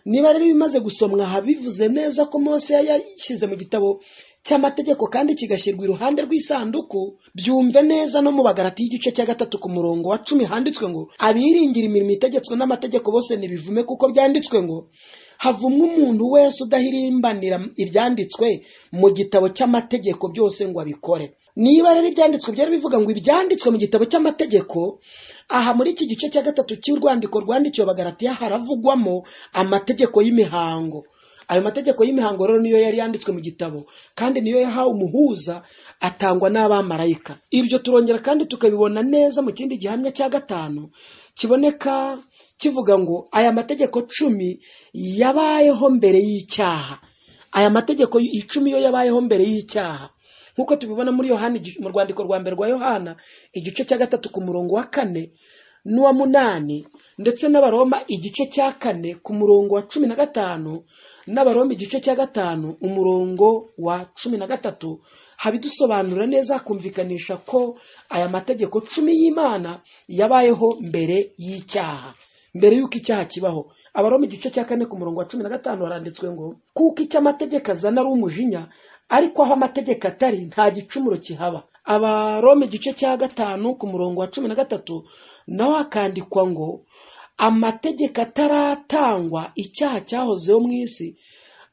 Niba rero bimaze gusomwa aha bivuze neza ko Mose yayashyize mu gitabo cy'amategeko kandi kigashyirwa iruhande rw'isanduku, byumve neza no mu Bagalatiya igice cya 3 ku murongo wa 10 handitswe ngo abiringira imirimo itegetswe n'amategeko bose nibivume, kuko byanditswe ngo havumwe umuntu wese udahirimbanira ibyanditswe mu gitabo cy'amategeko byose ngo abikore. Niba rero ibyanditswe byari bivuga ngo ibyanditswe mu gitabo cy'amategeko, aha muri iki gice cya 3 cy'urwandiko rwandikiwe Abagalatiya haravugwamo amategeko y'imihango. Ayo mategeko y'imihango rero niyo yari yanditswe mu gitabo, kandi niyo yahawe umuhuza atangwa n'abamarayika. Ibyo turongera kandi tukabibona neza mu kindi gihamya cya 5 kiboneka kivuga ngo aya mategeko 10 yabayeho mbere y'icyaha. Aya mategeko 10 yo yabayeho mbere y'icyaha, nkuko tubibona muri Yohana, mu rwandiko rwa mbere rwa Yohana igice cya 3 ku murongo wa 4, n'uwa 8, ndetse n'Abaroma igice cya 4 ku murongo wa 15, n'Abaroma igice cya 5 umurongo wa 13, habidusobanura neza kumvikanisha ko aya mategeko 10 y'Imana yabayeho mbere y'icyaha, mbere y'uko icyaha kibaho. Abaroma igice cya 4 ku murongo wa 15 haranditswe ngo kuko icyo amategeko azana ari umujinya, ariko aho amategeko atari nta gicumuro kihaba. Abaroma igice cya 5 ku murongo wa 13 naho hakandikwa ngo amategeko ataratangwa icyaha cyahozeho mu isi,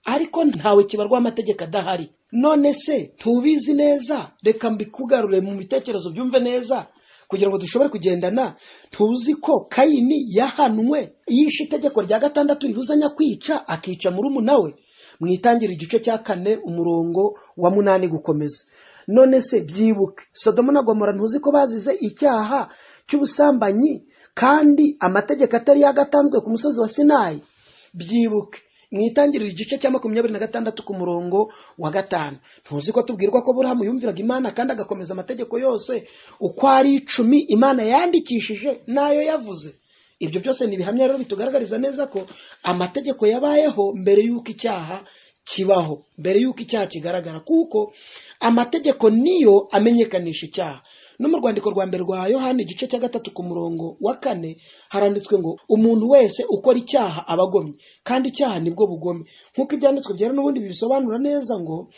ariko ntawe kibarwa amategeko adahari. None se tubizi neza? Reka mbikugarure mu bitekerezo byumve neza kugira ngo dushobore kugendana. Tuzi ko Kayini yahanwe yishe itegeko rya 6 ribuzanya kwica, akica murumuna we. Mu Itangiriro igice cya 4 umurongo wa 8 gukomeza. None se byibuke Sodoma na Gomora, ntuzi ko bazize icyaha cy'ubusambanyi kandi amategeko atari yagatanzwe ku musozi wa Sinayi? Byibuke mu Itangiriro igice cya 26 ku murongo wa 5, ntuzi ko tubwirwa ko Aburahamu yumviraga Imana kandi agakomeza amategeko yose uko ari 10 Imana yandikishije nayo yavuze? Ibyo byose ni ibihamya rero bitugaragariza neza ko amategeko yabayeho mbere y'uko icyaha kibaho, mbere y'uko icyaha kigaragara, kuko amategeko niyo amenyekanisha icyaha. No mu rwandiko rwa mbere rwa Yohana igice cya 3 ku murongo wa 4 haranditswe ngo umuntu wese ukora icyaha aba agomye, kandi icyaha nibwo bugome. Nk'uko ibyanditswe byera n'ubundi bibisobanura neza ngo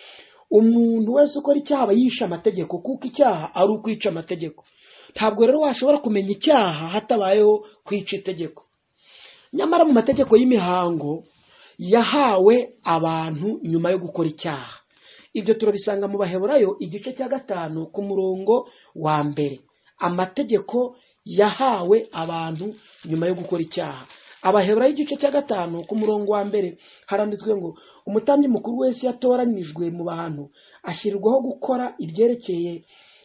umuntu wese ukora icyaha aba yishe amategeko, kuko icyaha ari ukwica amategeko. Ntabwo rero washobora kumenya icyaha hatabayeho kwica itegeko. Nyamara mu mategeko y'imihango yahawe abantu nyuma yo gukora icyaha, ibyo turabisanga mu Baheburayo igice cya 5 ku murongo wa 1. Amategeko yahawe abantu nyuma yo gukora icyaha. Abaheburayo igice cya 5 ku murongo wa 1 haranditswe ngo umutambyi mukuru wese yatoranijwe mu bantu ashyirwaho gukora ibyerekeye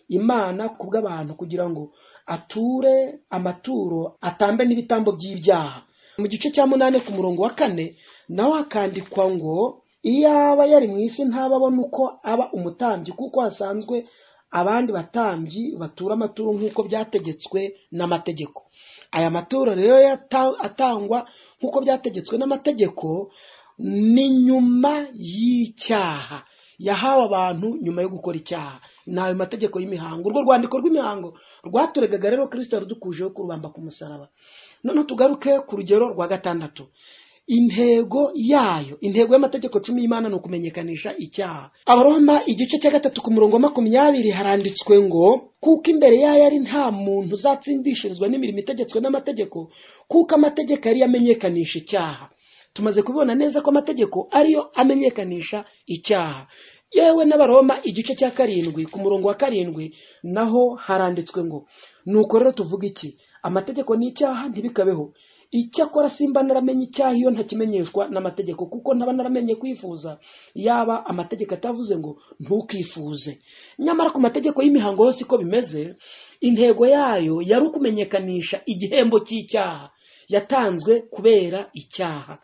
Imana kubw'abantu kugira ngo ature amaturo, atambe n'ibitambo by'ibyaha. Mu gice cya 8 ku murongo wa 4 naho hakandikwa ngo iyaba yari mu isi ntababona uko aba umutambyi, kuko hasanzwe abandi batambyi batura amaturo nk'uko byategetswe n'amategeko. Aya maturo rero atangwa nk'uko byategetswe n'amategeko ni nyuma y'icyaha, yahawe abantu nyuma yo gukora icyaha. Ni ayo mategeko y'imihango. Urwo rwandiko rw'imihango rwaturegaga rero Kristo yarudukujeho kurubamba ku musaraba. Noneho tugaruke ku rugero rwa 6. Intego yayo, intego y'amategeko 10 y'Imana ni ukumenyekanisha icyaha. Abaroma igice cya 3 ku murongo wa 20 haranditswe ngo kuko imbere yayo ari nta muntu uzatsindishirizwa n'imirimo itegetswe n'amategeko, kuko amategeko yari yamenyekanisha icyaha. Tumaze kubibona neza ko amategeko ariyo amenyekanisha icyaha. Yewe n'Abaroma igice cya 7 ku murongo wa 7 naho haranditswe ngo nuko rero tuvuga iki? Amategeko ni icyaha? Ntibikabeho. Icyakora simba naramenye icyaha iyo ntakimenyeshwa n'amategeko, kuko ntaba naramenye kwifuza yaba amategeko atavuze ngo ntukifuze. Nyamara ku mategeko y'imihango yose uko bimeze, intego yayo yari ukumenyekanisha igihembo cy'icyaha yatanzwe kubera icyaha.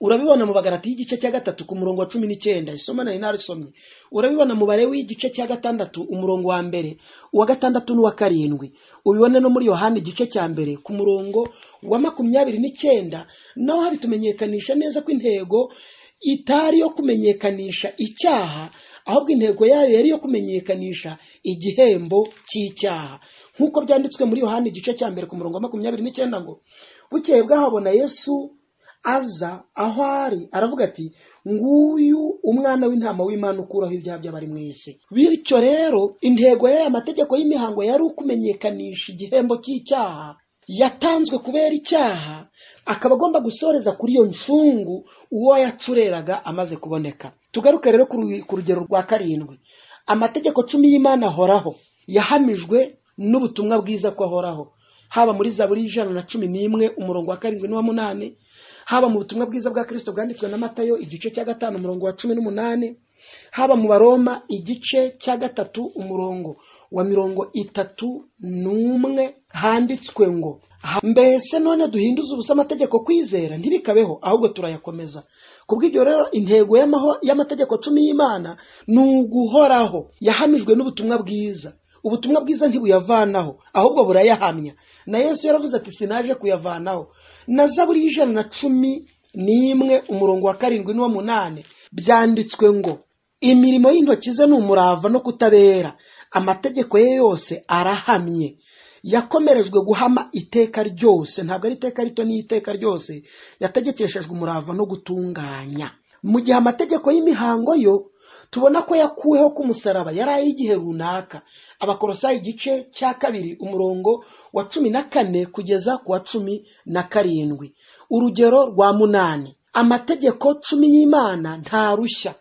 Urabibona mu Bagalati y'igice cya 3 ku murongo wa 19, isomo nari narisomye. Urabibona mu Balewi y'igice cya 6 umurongo wa 1, uwa 6 n'uwa 7. Ubibone no muri Yohana igice cya 1 ku murongo wa 29, naho habitumenyekanisha neza ko intego itari yo kumenyekanisha icyaha, ahubwo intego yayo yari yo kumenyekanisha igihembo cy'icyaha. Nk'uko byanditswe muri Yohana igice cya 1 ku murongo wa 29 ngo bukeye bwahabona Yesu aza aho ari aravuga ati nguyu umwana w'intama w'Imana ukuraho ibyaha by'abari mu isi. Bityo rero intego y'aya mategeko y'imihango yari ukumenyekanisha igihembo cy'icyaha yatanzwe kubera icyaha, akaba agomba gusoreza kuri iyo mfungu uwo yacureraga amaze kuboneka. Tugaruke rero ku rugero rwa 7. Amategeko 10 y'Imana ahoraho, yahamijwe n'ubutumwa bwiza ko ahoraho, haba muri Zaburi 111 umurongo wa 7 n'uwa 8, haba mu butumwa bwiza bwa Kristo bwanditswe na Matayo igice cya 5 umurongo wa 18, haba mu Baroma igice cya 3 umurongo wa 31 handitswe ngo mbese none duhinduze ubusa amategeko kwizera? Ntibikabeho, ahubwo turayakomeza. Kubw'ibyo rero intego y'amategeko 10 y'Imana ni uguhoraho, yahamijwe n'ubutumwa bwiza. Ubutumwa bwiza ntibuyavanaho, ahubwo burayahamya. Na Yesu yaravuze ati sinaje kuyavanaho. Na Zaburi 111 umurongo wa 7 n'uwa 8 byanditswe ngo imirimo y'intoki ze ni umurava no kutabera, amategeko ye yose arahamye, yakomerejwe guhama iteka ryose. Ntabwo ari iteka rito, ni iteka ryose, yategekeshejwe umurava no gutunganya. Mu gihe amategeko y'imihango yo tubona ko yakuweho ku musaraba, yari ay'igihe runaka. Abakolosayi igice cya 2 umurongo wa 14 kugeza ku wa 17. Urugero rwa 8, amategeko 10 y'Imana nta rushya.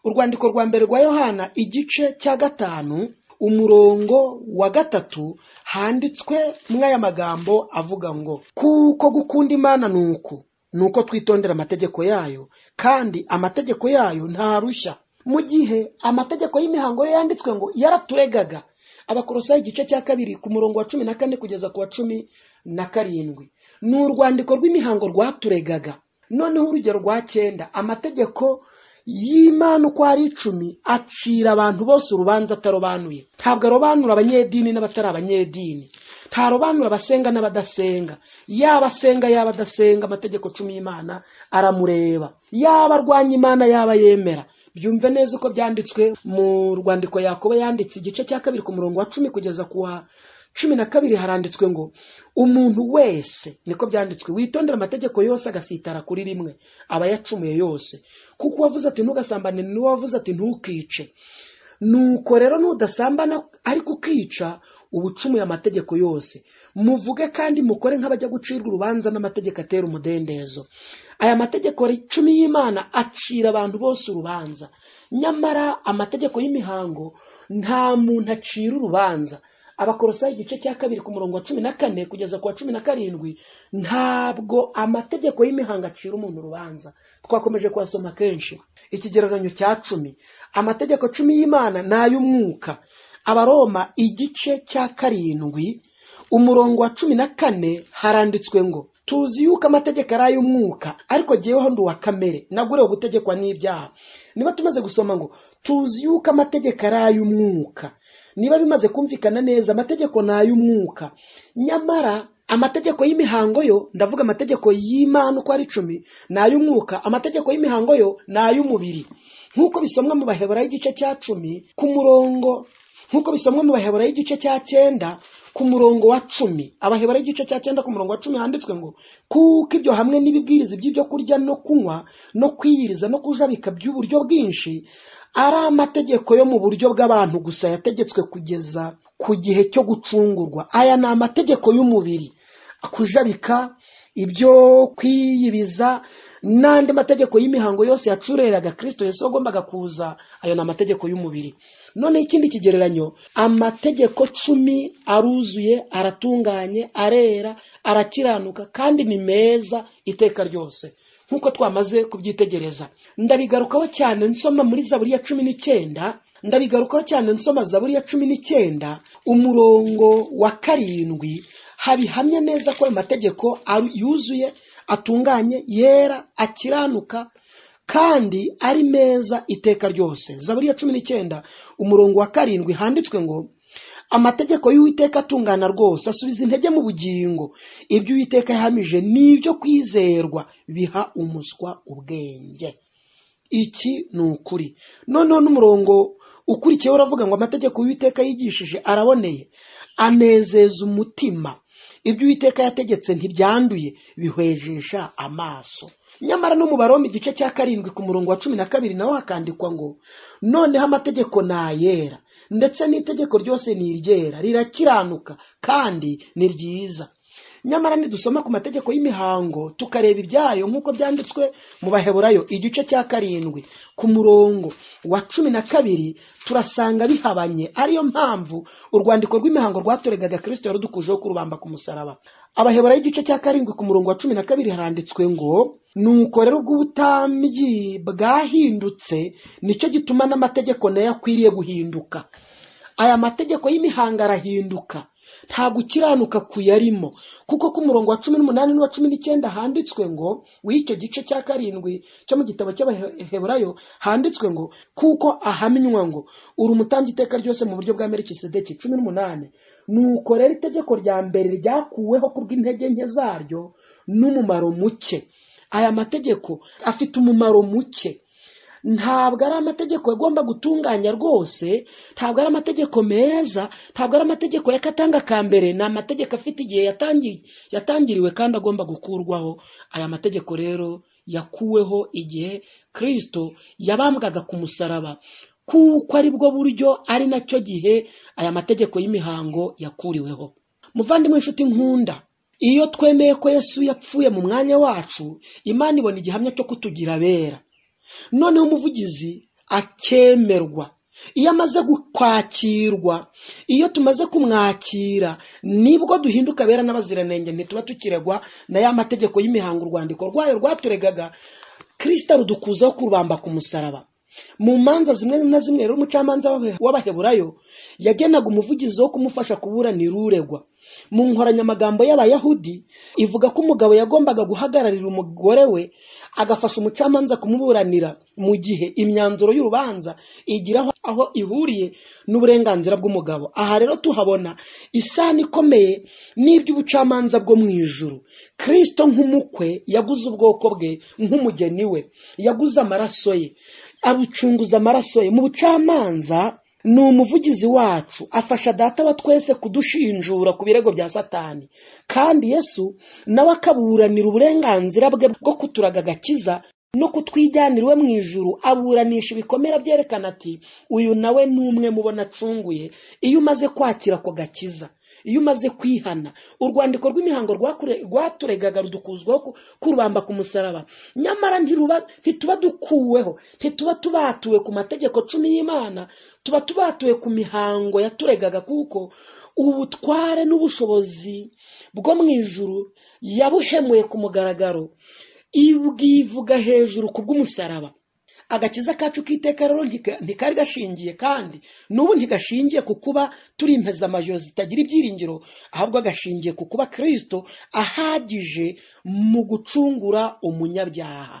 Urwandiko rwa mbere rwa Yohana igice cya 5 umurongo wa 3 handitswe mw'aya magambo avuga ngo kuko gukunda Imana nuko nuko twitondera amategeko yayo, kandi amategeko yayo nta rushya. Mu gihe amategeko y'imihango yo yanditswe ngo yaraturegaga. Abakolosayi igice cya 2 ku murongo wa 14 kugeza ku wa 17. Ni urwandiko rw'imihango rwaturegaga. Noneho urugero rwa 9, amategeko y'Imana uko ari 10 acira abantu bose urubanza atarobanuye. Ntabwo arobanura abanyedini n'abatari abanyedini, ntarobanura abasenga n'abadasenga. Yaba asenga yaba adasenga, amategeko 10 y'Imana aramureba. Yaba arwanya Imana yaba yemera. Byumve neza uko byanditswe mu rwandiko Yakobo yanditse igice cya 2 ku murongo wa 10 kugeza ku wa 12, haranditswe ngo umuntu wese, niko byanditswe, witondera amategeko yose agasitara kuri rimwe aba yacumuye yose. Kuko wavuze ati ntugasambane, n'uwo wavuze ati ntukice. Nuko rero nudasambana ariko ukica, uba ucumuye amategeko yose. Muvuge kandi mukore nk'abajya gucirwa urubanza n'amategeko atera umudendezo. Aya mategeko 10 y'Imana acira abantu bose urubanza. Nyamara amategeko y'imihango nta muntu acira urubanza. Abakolosayi igice cya 2 ku murongo wa 14 kugeza ku wa 17, ntabwo amategeko y'imihango acira umuntu urubanza. Twakomeje kuhasoma kenshi. Ikigereranyo cya 10, amategeko 10 y'Imana ni ay'umwuka. Abaroma igice cya 7 umurongo wa 14 haranditswe ngo tuzi yuko amategeko ari ay'umwuka, ariko jyeweho ndi uwa kamere, nagurewe gutegekwa n'ibyaha. Niba tumaze gusoma ngo tuzi yuko amategeko ari ay'umwuka, niba bimaze kumvikana neza, amategeko ni ay'umwuka. Nyamara amategeko y'imihango yo, ndavuga amategeko y'Imana uko ari 10, ni ay'umwuka. Amategeko y'imihango yo ni ay'umubiri. Nk'uko bisomwa mu Baheburayo igice cya 10 ku murongo, nk'uko bisomwa mu Baheburayo igice cya 9 ku murongo wa 10. Abaheburayo igice cya 9 ku murongo wa 10 handitswe ngo kuko ibyo hamwe n'ibibwiriza by'ibyo kurya no kunywa no kwiyiriza no kujabika by'uburyo bwinshi ari amategeko yo mu buryo bw'abantu gusa yategetswe kugeza ku gihe cyo gucungurwa. Aya ni amategeko y'umubiri, kujabika, ibyo kwiyibiza n'andi mategeko y'imihango yose yacureraga Kristo Yesu wagombaga kuza. Ayo ni amategeko y'umubiri. None ikindi kigereranyo, amategeko 10 aruzuye, aratunganye, arera, arakiranuka kandi ni meza iteka ryose, nkuko twamaze kubyitegereza. Ndabigarukaho cyane nsoma muri Zaburi ya 19, ndabigarukaho cyane nsoma Zaburi ya 19 umurongo wa 7, habihamya neza ko ayo mategeko yuzuye, atunganye, yera, akiranuka kandi ari meza iteka ryose. Zaburi ya 19 umurongo wa 7 handitswe ngo amategeko y'Uwiteka atungana rwose, asubiza intege mu bugingo. Ibyo Uwiteka yahamije ni ibyo kwizerwa, biha umuswa ubwenge. Iki ni ukuri. Noneho n'umurongo ukurikiyeho uravuga ngo amategeko y'Uwiteka yigishije araboneye, anezeza umutima. Ibyo Uwiteka yategetse ntibyanduye, bihwejesha amaso. Nyamara no mu Baroma igice cya 7 ku murongo wa 12 naho hakandikwa ngo noneho amategeko ni ayera, ndetse n'itegeko ryose ni iryera, rirakiranuka kandi ni ryiza. Nyamara nidusoma ku mategeko y'imihango tukareba ibyayo nk'uko byanditswe mu Baheburayo igice cya 7 ku murongo wa 12, turasanga bihabanye. Ariyo mpamvu urwandiko rw'imihango rwatoregaga Kristo yarudukujeho kurubamba ku musaraba. Abaheburayo igice cya 7 ku murongo wa 12 haranditswe ngo nuko rero ubw'ubutambyi bwahindutse, nicyo gituma n'amategeko nayo akwiriye guhinduka. Aya mategeko y'imihango arahinduka. Nta gukiranuka kuyarimo, kuko ku murongo wa 18 n'uwa 19 handitswe ngo, w'icyo gice cya 7 cyo mu gitabo cy'Abaheburayo handitswe ngo, kuko ahamywa ngo uri umutambyi iteka ryose mu buryo bwa Melikisedeki. 18. Nuko rero itegeko rya mbere ryakuweho kubw'intege nke zaryo n'umumaro muke. Aya mategeko afite umumaro muke. Ntabwo ari amategeko agomba gutunganya rwose, ntabwo ari amategeko meza, ntabwo ari amategeko y'akatanga ka mbere, ni amategeko afite igihe yatangiriwe kandi agomba gukurwaho. Aya mategeko rero yakuweho igihe Kristo yabambwaga ku musaraba, kuko ari bwo buryo ari nacyo gihe aya mategeko y'imihango yakuriweho. Muvandimwe inshuti nkunda, iyo twemeye ko Yesu yapfuye mu mwanya wacu, Imana ibona igihamya cyo kutugira abera. Noneho umuvugizi akemerwa. Iyo amaze kwakirwa, iyo tumaze kumwakira, nibwo duhinduka abera n'abaziranenge, ntituba tukiregwa na ya mategeko y'imihango urwandiko rwayo rwaturegaga. Kristo arudukuzaho kurubamba ku musaraba. Mu manza zimwe na zimwe rero umucamanza w'Abaheburayo yagenaga umuvugizi wo kumufasha kuburanira uregwa. Mu nkoranyamagambo y'Abayahudi ivuga ko umugabo yagombaga guhagararira umugore we agafasha umucamanza kumuburanira mu gihe imyanzuro y'urubanza igira aho ihuriye n'uburenganzira bw'umugabo. Aha rero tuhabona isano ikomeye n'iby'ubucamanza bwo mu ijuru. Kristo nk'umukwe yaguze ubwoko bwe nk'umugeni we, yaguze amaraso ye, abucunguza amaraso ye. Mu bucamanza ni umuvugizi wacu, afasha data wa twese kudushinjura ku birego bya Satani. Kandi Yesu nawe akaburanira uburenganzira bwe bwo kuturaga agakiza no kutwijyanira iwe mu ijuru, aburanisha ibikomere byerekana ati uyu nawe ni umwe mubona acunguye. Iyo umaze kwakira ako gakiza, iyo umaze kwihana, urwandiko rw'imihango rwaturegaga rudukuzwaho kurubamba ku musaraba. Nyamara ntituba dukuweho, ntituba tubatuwe ku mategeko 10 y'Imana, tuba tubatuwe ku mihango yaturegaga, kuko ubutware n'ubushobozi bwo mu ijuru yabuhemuye ku mugaragaro, ibwivuga hejuru ku bw'umusaraba. Agakiza kacu k'iteka rero ntikari gashingiye, kandi n'ubu ntigashingiye ku kuba turi impezamajo zitagira ibyiringiro, ahubwo gashingiye ku kuba Kristo ahagije mu gucungura umunyabyaha.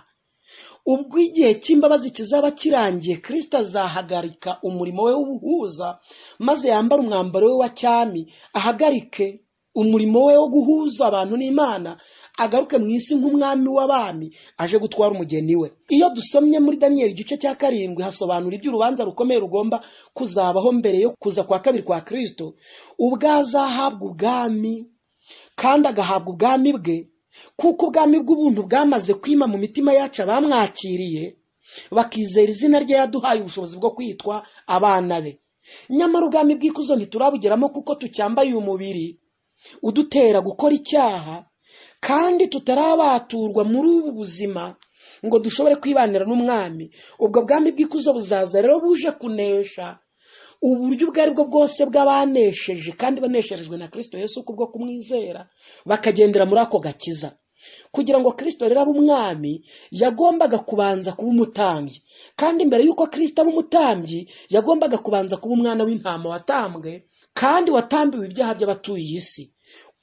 Ubwo igihe cy'imbabazi kizaba kirangiye, Kristo azahagarika umurimo we w'ubuhuza, maze yambare umwambaro we wa cyami, ahagarike umurimo we wo guhuza abantu n'Imana, agaruke mu isi nk'umwami w'abami aje gutwara umugeni we. Iyo dusomye muri Daniyeli igice cya 7 hasobanura iby'urubanza rukomeye rugomba kuzabaho mbere yo kuza kwa kabiri kwa Kristo, ubwo azahabwa ubwami kandi agahabwa ubwami bwe, kuko ubwami bw'ubuntu bwamaze kwima mu mitima yacu abamwakiriye bakizera izina rye, yaduhaye ubushobozi bwo kwitwa abana be. Nyamara ubwami bw'ikuzo ntiturabugeramo kuko tucyambaye umubiri udutera gukora icyaha, kandi tutarabaturwa muri ubu buzima ngo dushobore kwibanira n'umwami. Ubwo bwami bw'ikuzo buzaza rero buje kunesha uburyo ubwo aribwo bwose bw'abanesheje kandi banesherejwe na Kristo Yesu kubwo kumwizera, bakagendera muri ako gakiza. Kugira ngo Kristo rero abe umwami, yagombaga kubanza kuba umutambyi, kandi mbere y'uko Kristo aba umutambyi yagombaga kubanza kuba umwana w'intama watambwe kandi watambiwe ibyaha by'abatuye isi.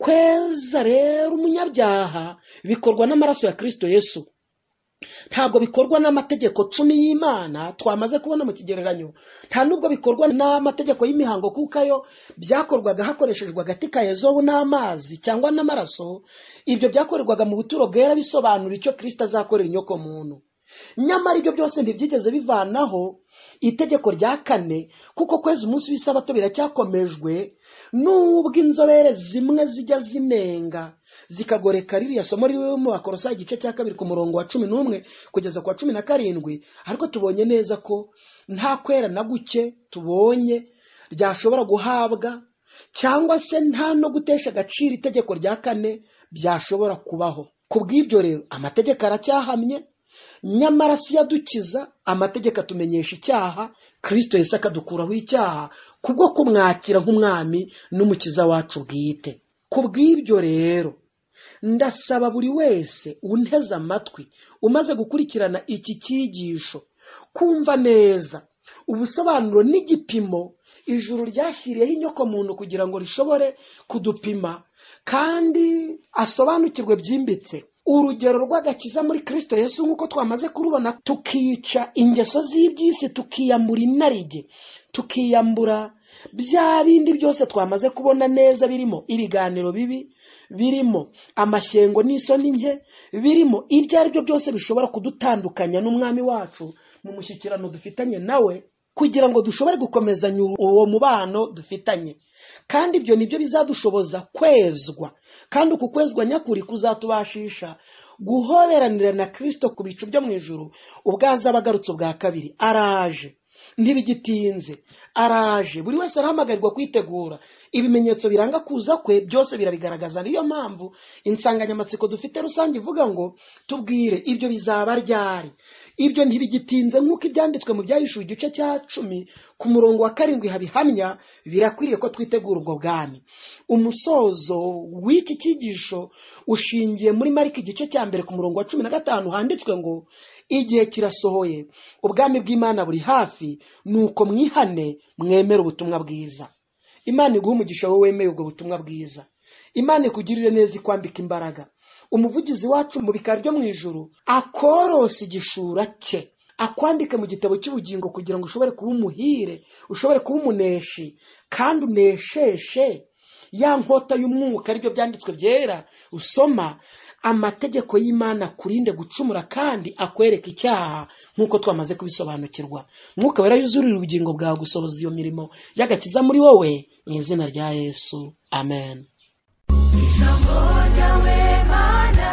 Kweza rero umunyabyaha bikorwa n'amaraso ya Kristo Yesu, ntabwo bikorwa n'amategeko 10 y'Imana twamaze kubona mu kigereranyo, nta nubwo bikorwa n'amategeko y'imihango, kuko ayo byakorwaga hakoreshejwe agati ka ezobu n'amazi cyangwa n'amaraso. Ibyo byakorerwaga mu buturo bwera, bisobanura icyo Kristo azakorera inyoko muntu. Nyamara ibyo byose ntibyigeze bivanaho itegeko rya 4, kuko kweza umunsi w'isabato biracyakomejwe, nubwo inzobere zimwe zijya zinenga zikagoreka ririya somo riri mu Bakolosayi igice cya 2 ku murongo wa 11 kugeza ku wa 17. Ariko tubonye neza ko nta kwera na guke tubonye ryashobora guhabwa, cyangwa se nta no gutesha agaciro itegeko rya 4 byashobora kubaho. Kubw'ibyo rero amategeko aracyahamye, nyamara si yadukiza. Amategeko atumenyesha icyaha, Kristo Yesu akadukuraho icyaha kubwo kumwakira nk'umwami n'umukiza wacu bwite. Kubw'ibyo rero ndasaba buri wese unteze amatwi umaze gukurikirana iki cyigisho kumva neza ubusobanuro n'igipimo Ijuru ryashyiriyeho inyoko muntu kugira ngo rishobore kudupima kandi asobanukirwe byimbitse urugero rw'agakiza muri Kristo Yesu, nk'uko twamaze kurubona, tukica ingeso z'iby'isi, tukiyambura inarijye, tukiyambura bya bindi byose twamaze kubona neza, birimo ibiganiro bibi, birimo amashyengo n'isoni nke, birimo ibyo ari byo byose bishobora kudutandukanya n'umwami wacu mu mushyikirano dufitanye nawe, kugira ngo dushobore gukomezanya uwo mubano dufitanye. Kandi ibyo nibyo bizadushoboza kwezwa, kandi uku kwezwa nyakuri kuzatubashisha guhoberanira na Kristo ku bicu byo mu ijuru ubwo azaba agarutse ubwa kabiri. Araje, ntibigitinze, araje. Buri wese arahamagarirwa kwitegura. Ibimenyetso biranga kuza kwe byose birabigaragaza. Niyo mpamvu insanganyamatsiko dufite rusange ivuga ngo tubwire ibyo bizaba ryari. Ibyo ntibigitinze, nk'uko ibyanditswe mu Byahishuwe igice cya 10 ku murongo wa 7 habihamya. Birakwiriye ko twitegura ubwo bwami. Umusozo w'iki cyigisho ushingiye muri Mariko igice cya 1 ku murongo wa 15, handitswe ngo igihe kirasohoye, ubwami bw'Imana buri hafi, nuko mwihane mwemere ubutumwa bwiza. Imana iguhe umugisha wowe wemeye ubwo butumwa bwiza. Imana ikugirire neza, ikwambika imbaraga. Umuvugizi wacu mu bikari byo mu ijuru akorose igishura cye, akwandike mu gitabo cy'ubugingo, kugira ngo ushobore kuba umuhire, ushobore kuba umuneshi, kandi unesheshe ya nkota y'umwuka, aribyo byanditswe byera usoma. Amategeko y'Imana akurinde gucumura kandi akwereka icyaha, nk'uko twamaze kubisobanukirwa. Mwuka Wera yuzurira ubugingo bwawe gusohoza iyo mirimo y'agakiza muri wowe, mu izina rya Yesu, amen. Ijambo ryawe Mana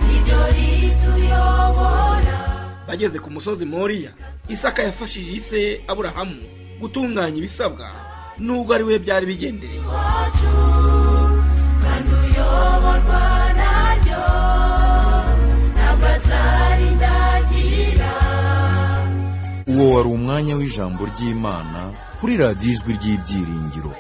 niryo rituyobora. Bageze ku musozi Moriya, Isaka yafashije ise Aburahamu gutunganya ibisabwa, nubwo ari we byari bigendereye. Wacu kandi uyoborwa naryo, ntabwo azarindagira. Uwo wari umwanya w'ijambo ry'Imana kuri radiyo Ijwi ry'Ibyiringiro.